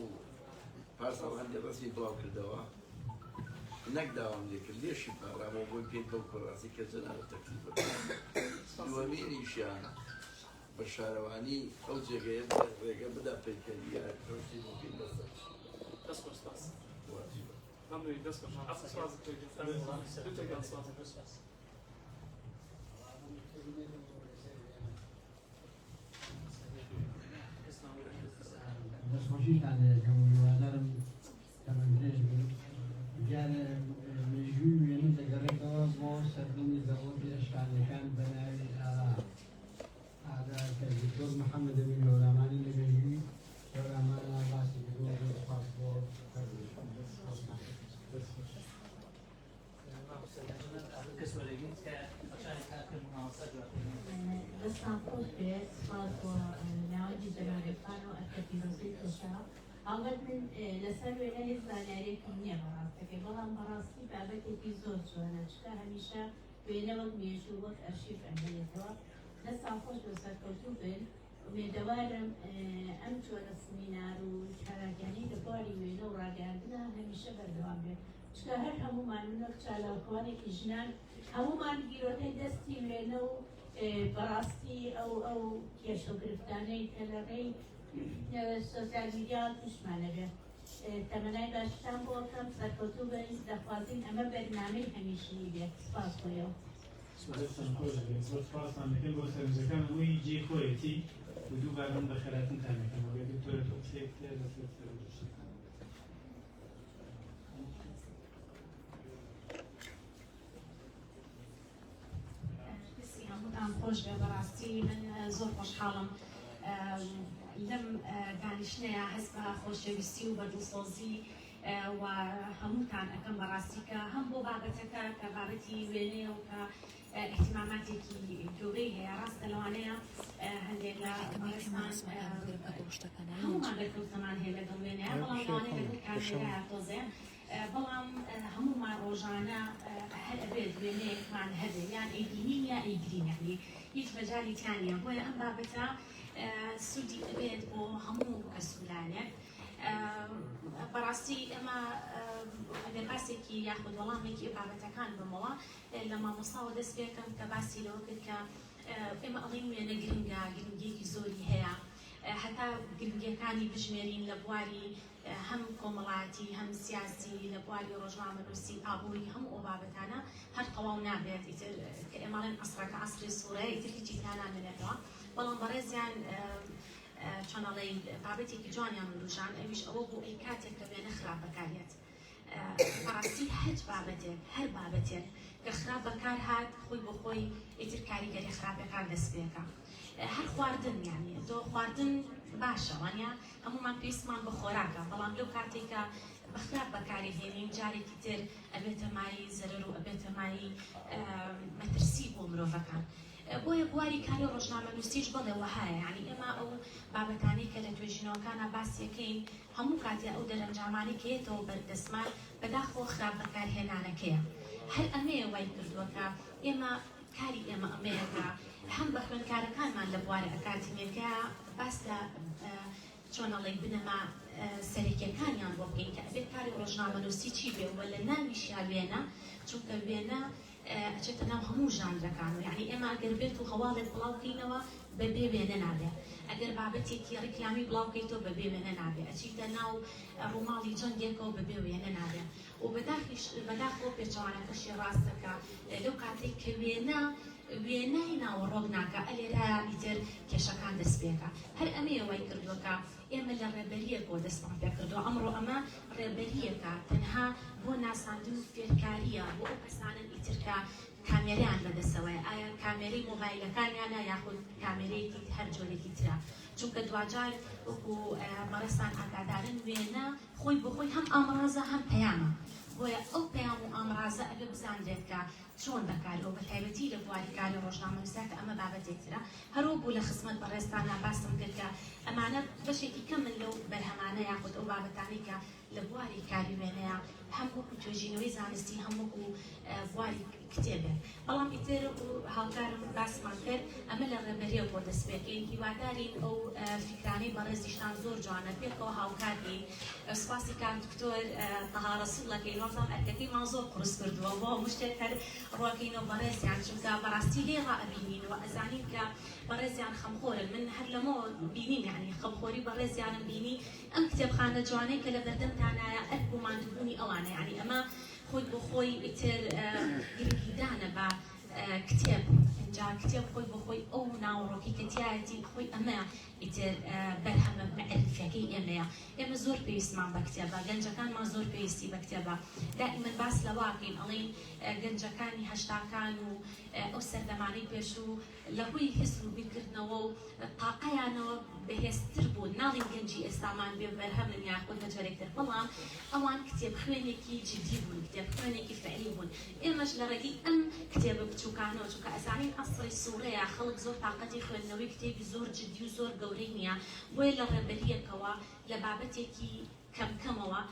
پارساڵ هەندێک ڕەسمی بڵاو کردەوە نەک داوام لێ کرد لێشی پاڕامەوە بۆی پێی بەو ڕاستی کە جەنابت تەکلیف بکەم دووەمینیشیان بە شارەوانی ئەو جێگەیە بڵێ ڕێگە بدا پەیکەری یا ئەو شتەی بۆ بکەین بەسە دەست خۆش سپاس واجبە. مەمنونی دەست خۆش ئەسڵ سپاس دکتۆر گیان دکتۆر گیان سپاس. دەستخۆشیتان لێ ئەکەم و هیوادارم تەمەندرێژ بن. دیارە مێژووی وێنە دەگەڕێتەوە بۆ سەردەمی دەوڵەتی ئەشکانیەکان بە ناوی ئارا ئارا کە دکتۆر محەممەد ئەمین هەورامانی لە مێژووی هەورامانا باسی کردووە. زۆر سوپاس بۆ دەستان خۆش بێت سپاس بۆ ناوەندی جەلال عیرفان و ئەرکە پیرۆزەی کێشا هەڵبەت من لەسەر وێنە هیچ زانیاریەکم نییە بەڕاستەکەی بەڵام بەڕاستی بابەتێکی زۆر جوانە چونکە هەمیشە وێنە وەک مێژوو وەک ئەرشیف ئەمێنێتەوە دەستان خۆش بێت سەرکەوتوو بن ئومێدەوارم ئەم جۆرە سمینار و چالاکیانەی لە بواری وێنە و ڕاگەیاندنا هەمیشە بەردەوام بێت چونکە هەر هەموومان من وەک چالاکوانێکی ژنان هەموومان گیرۆدەی دەستی وێنە و بەڕاستی ئەو ئەو کێشە و گرفتانەی کە لە ڕێی سۆسیال میدیا تووشمان ئەبێ. تەمەنای باشتان بۆ ئەکەم سەرکەوتوو بن دەخوازین ئەمە بەرنامەی هەمیشیی بێت سپاس بۆ ئێوە. دەستتان خۆش بێت زۆر سوپاستان دەکەم بۆ سەرنجەکان هەمووی جێی خۆیەتی و دووبارە من بەخێرهاتنتان دەکەم ئەگەر دکتۆرە تۆ قسەیەکت هەیە لەسەر سەرنج و شتەکان. دەستی هەمووتان خۆش بێ بەڕاستی من زۆر خۆشحاڵم لەم دانیشتنەیە هەست بە خۆشەویستی و بە دڵسۆزی و هەمووتان ئەەکەم بەڕاستی کە هەم بۆ بابەتەکە کە بابەتی وێنەیە و کە احتیماماتێکی گەورەی هەیە ڕاستە لەوانەیە هەندێک لە بەڕێزمان هەموومان بەرکەوتەمان هەیە لەگەڵ وێنەیە بەڵام لەوانەیە لەگەڵ کامێرا تۆزێ بەڵام هەموومان ڕۆژانە هەر ئەبێت وێنەیەکمان هەبێ یان ئەیبینین یا ئەیگرین یەعنی هیچ مەجالی تیا نییە بۆیە ئەم بابەتە سوودی ئەبێت بۆ هەموو کەس و لایەنێک بەڕاستی ئێمە ئەگەر باسێکی یاخود وەڵامێکی بابەتەکان بمەوە لە مامۆستاوە دەست پێکەم کە باسی لەوە کرد کە ئێمە ئەڵێین وێنە گرنگە گرنگیەکی زۆری هەیە هەتا گرنگیەکانی بژمێرین لە بواری هەم کۆمەڵایەتی، هەم سیاسی، لە بواری ڕۆژنامەنووسی، ئابووری، هەموو ئەو بابەتانە هەر تەواو نابێت، ئیتر کە ئێمە ئەڵێن عەسرەکە عەسری سوورەیە ئیتر هیچی تیا نامێنێتەوە، بەڵام بەڕێزیان چۆن ئەڵێی بابەتێکی جوانیان وروژاند ئەویش ئەوە بوو ئەی کاتێک کە وێنە خراپ بەکاریەت بەڕاستی هەچ بابەتێک هەر بابەتێک کە خراپ بەکار هات خۆی بۆ خۆی ئیتر کاریگەری خراپەکان دەست پێکا هەر خواردن یانی تۆ خواردن باشە وانە هەموومان پێویستمان بە خۆراکە، بەڵام لەو کاتەی کە بە خراپ بەکاری هێنین جارێکی تر ئەبێتە مایەی زەرەر و ئەبێتە مایەی مەترسی بۆ مرۆڤەکان. بۆیە بواری کاری ڕۆژنامەنووسیش بەڵێ وەهایە، یانی ئێمە ئەو بابەتانەی کە لە توێژینەوەکانا باسی ئەکەین هەموو کاتێ ئەو دەرەنجامانەی کە یەتەوە بەردەستمان بەداخەوە خراپ بەکارهێنانەکەیە. هەر ئەمەیە وای کردووە کە ئێمە کاری ئێمە ئەمەیە کە هەم بە خوێندکارەکانمان لە بوارە ئەکادیمیەکە باس لە چۆن ئەڵێی بنەما سەرەکیەکانیان بۆ بکەین کە ئەبێت کاری ڕۆژنامەنووسی چی بێ و لە ناویشیا وێنە چونکە وێنە ئەچێتە ناو هەموو ژانرەکان و یعنی ئێمە ئەگەر بێت و هەواڵێک بڵاو کەینەوە بە بێ وێنە نابێ ئەگەر بابەتێکی ڕیکلامی بڵاو کەیتەوە بە بێ وێنە نابێ ئەچیتە ناو ڕووماڵی جەنگێکەوە بە بێ وێنە نابێ و بەداخیش بەداخەوە پێچەوانەکەشی ڕاستە کە لەو کاتەی کە وێنە وێنای ناوەڕۆک ناکا ئەلێرە ئیتر کێشەکان دەست پێکا هەر ئەمەیە وای کردووە کە ئێمە لە ڕێبەرییەکەوە دەستمان پێکردووە ئەمڕۆ ئەمە ڕێبەرییەکە تەنها بۆ ناساندن و فێرکارییە بۆ ئەو کەسانەن ئیتر کە کامێرەیان بەدەستەوەیە ئایا کامێرەی مۆبایلەکانیانە یاخود کامێرەیەکی هەر جۆرێکی ترە چونکە دواجار وەکو بەڕێزتان ئاگادارن وێنە خۆی بۆ خۆی هەم ئامڕازە هەم پەیامە بۆیە ئەو پەیام و ئامڕازە ئەبێ بزانرێت کە چۆن بەکاری و بەتایبەتی لە بواری کاری ڕۆژنامەنووسدا کە ئەمە بابەتێک ترە هەروەک بوو لە خزمەت بەڕێزتانا باسم کرد کە ئەمانە بەشێکی کەمن لەو بەرهەمانە یاخود ئەو بابەتانەی کە لە بواری کاری وێنەیە هەم وەکو توێژینەوەی زانستی هەم وەکو بواری کتێبێک بەڵام ئیتر هاوکارم باسمان کرد ئەمە لە ڕێبەریەوە بۆ دەست پێکەین هیوادارین ئەو فیکرانەی بەڕێزیشتان زۆر جوانە پێکەوە هاوکار بین سوپاسی کاک دکتۆر تەها ڕەسوڵ ئەکەین وابزانم ئەرکەکەیمان زۆر قورس کردووە بۆ هەموو شتێک هەر ڕواکەینەوە بەڕێزیان چونکە بەڕاستی لێی ڕائەبینین و ئەزانین کە بەڕێزیان خەمخۆرن من هەر لەمەوە بینیم یعنی خەمخۆری بەڕێزیانم بینی ئەم کتێبخانە جوانەی کە لە بەردەمتانایە ئەرک و ماندووبوونی ئەوانە یعنی ئەمە. خۆی بۆ خۆی ئیتر گرنگیدانە بە کتێب، ئینجا کتێب خۆی بۆ خۆی ئەو ناوەڕۆکەی کە تیایەتی خۆی ئەمە ئیتر بەرهەمە مەعریفیەکەی ئێمەیە. ئێمە زۆر پێویستمان بە کتێبە، گەنجەکانمان زۆر پێویستی بە کتێبە. دائیمەن باس لەوە ئەکەین ئەڵێین گەنجەکانی هەشتاکان و ئەو سەردەمانەی پێشوو لە ڕووی هزر و بیرکردنەوە و تاقەیانەوە بەهێزتر بوون، ناڵێین گەنجی ئێستامان بێ بەرهەمن یاخود بە جۆرێک تر، بەڵام ئەوان کتێبخوێنێکی جدی بوون، کتێبخوێنێکی فعلی بوون. ئێمەش لە ڕێگەی ئەم کتێبە بچووکانەوە، چونکە ئەزانین عەسری سوورەیە، خەڵک زۆر تاقەتی خوێندنەوەی کتێبی زۆر جدی و زۆر گەورەی نییە، بۆیە لە ڕێبەرییەکەوە لە بابەتێکی کەم کەمەوە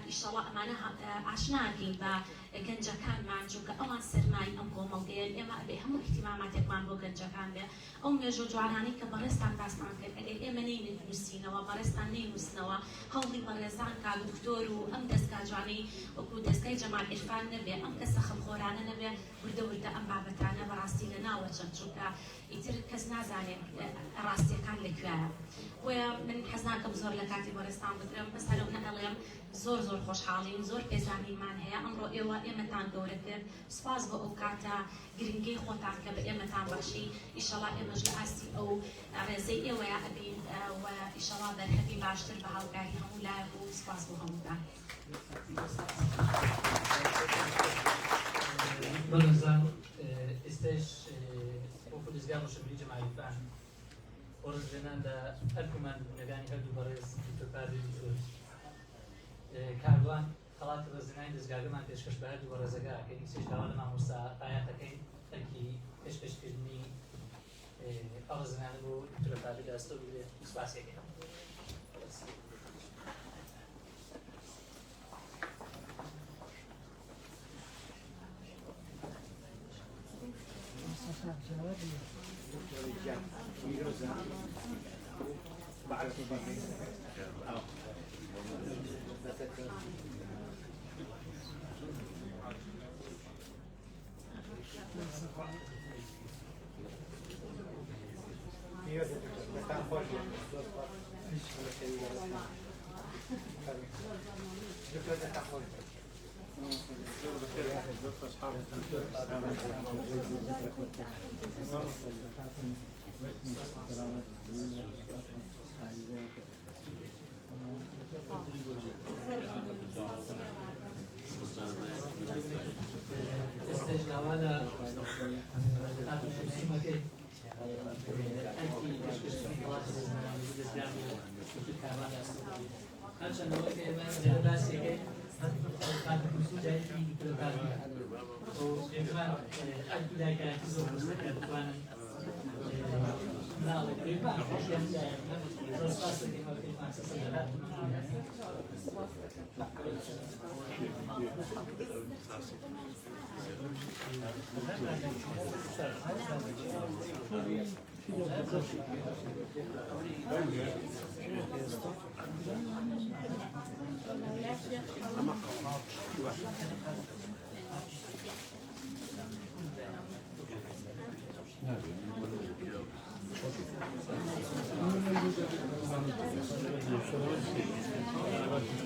ئیشەڵا ئەمانە ئاشنا ئەکەین بە گەنجەکانمان، چونکە ئەوان سەرمای ئەم کۆمەڵگەیەن، ئێمە ئەبێ هەموو ئیهتیماماتێکمان بۆ گەنجەکان بێ. ئەو مێژوو جوانانەی کە بەڕێزتان باستان کرد ئەگەر ئێمە نەینووسینەوە، بەڕێزتان نەینووسنەوە، هەوڵی بەڕێزان کاک دکتۆر و ئەم دەزگا جوانەی وەکوو دەزگای جەمال عیرفان نەبێ، ئەم کەسە خەمخۆرانە نەبێ، وردە وردە ئەم بابەتانە بەڕاستی لەناوەچن، چونکە ئیتر کەس نازانێ ڕاستیەکان لە کوێیە. بۆیە من حەز ناکەم زۆر لە کاتی بەڕێزتان بگرم، بەس هەر ئەونە ئەڵێم زۆر زۆر خۆشحاڵین، زۆر پێزانینمان هەیە ئەمڕۆ ئێوە ئێمەتان گەورە کرد، سوپاس بۆ ئەو کاتە گرنگەی خۆتان کە بە ئێمەتان بەخشی، ئیشەڵا ئێمەش لە ئاستی ئەو ڕێزەی ئێوەیا ئەبین و ئیشەڵا بەرهەمی باشتر بە هاوکاری هەموو لایەک و سوپاس بۆ هەمووتان. بەڕێزان ئێستاش وەکو دەزگای ڕۆشنبیری جەماوەریفان بۆ ڕێزلێنان لە ئەرک و ماندووبوونەکانی هەردوو بەڕێز دکتۆر پاروێز و دکتۆر کاروان خەڵاتی ڕێزلێنانی دەزگاکەمان پێشکەش بە هەردوو بەڕێزەکە ئەکەین. ئیستاش داوا لە مامۆستا فایەق دەکەین ئەرکی پێشکەشکردنی ئەو ڕێزلێنانە بۆ دکتۆر پاروێز لە ئەستۆ بگرێت. سوپاسی ئەکەین. ئێستاش داوا لە خاتوو کلسوم ئەکەین ئەرکی پێشکەشکردنی خەڵاتی ڕێزلێنانی دەزگا بۆ دکتۆر کاروان لە ئەستۆ بگرێت. هەرچەند ئەوەی کە ئێمە لێرە باسی ئەکەین خاتوو کلسوم دایکی دکتۆر کاروانە و بێگومان ئەرکی دایکایەتی زۆر قورسە کە بتوانن مناڵێک بێگومان خۆشی هەموو لایەک زۆر سوپاس دەکەین ئەوەی پێمان سەر دەکات.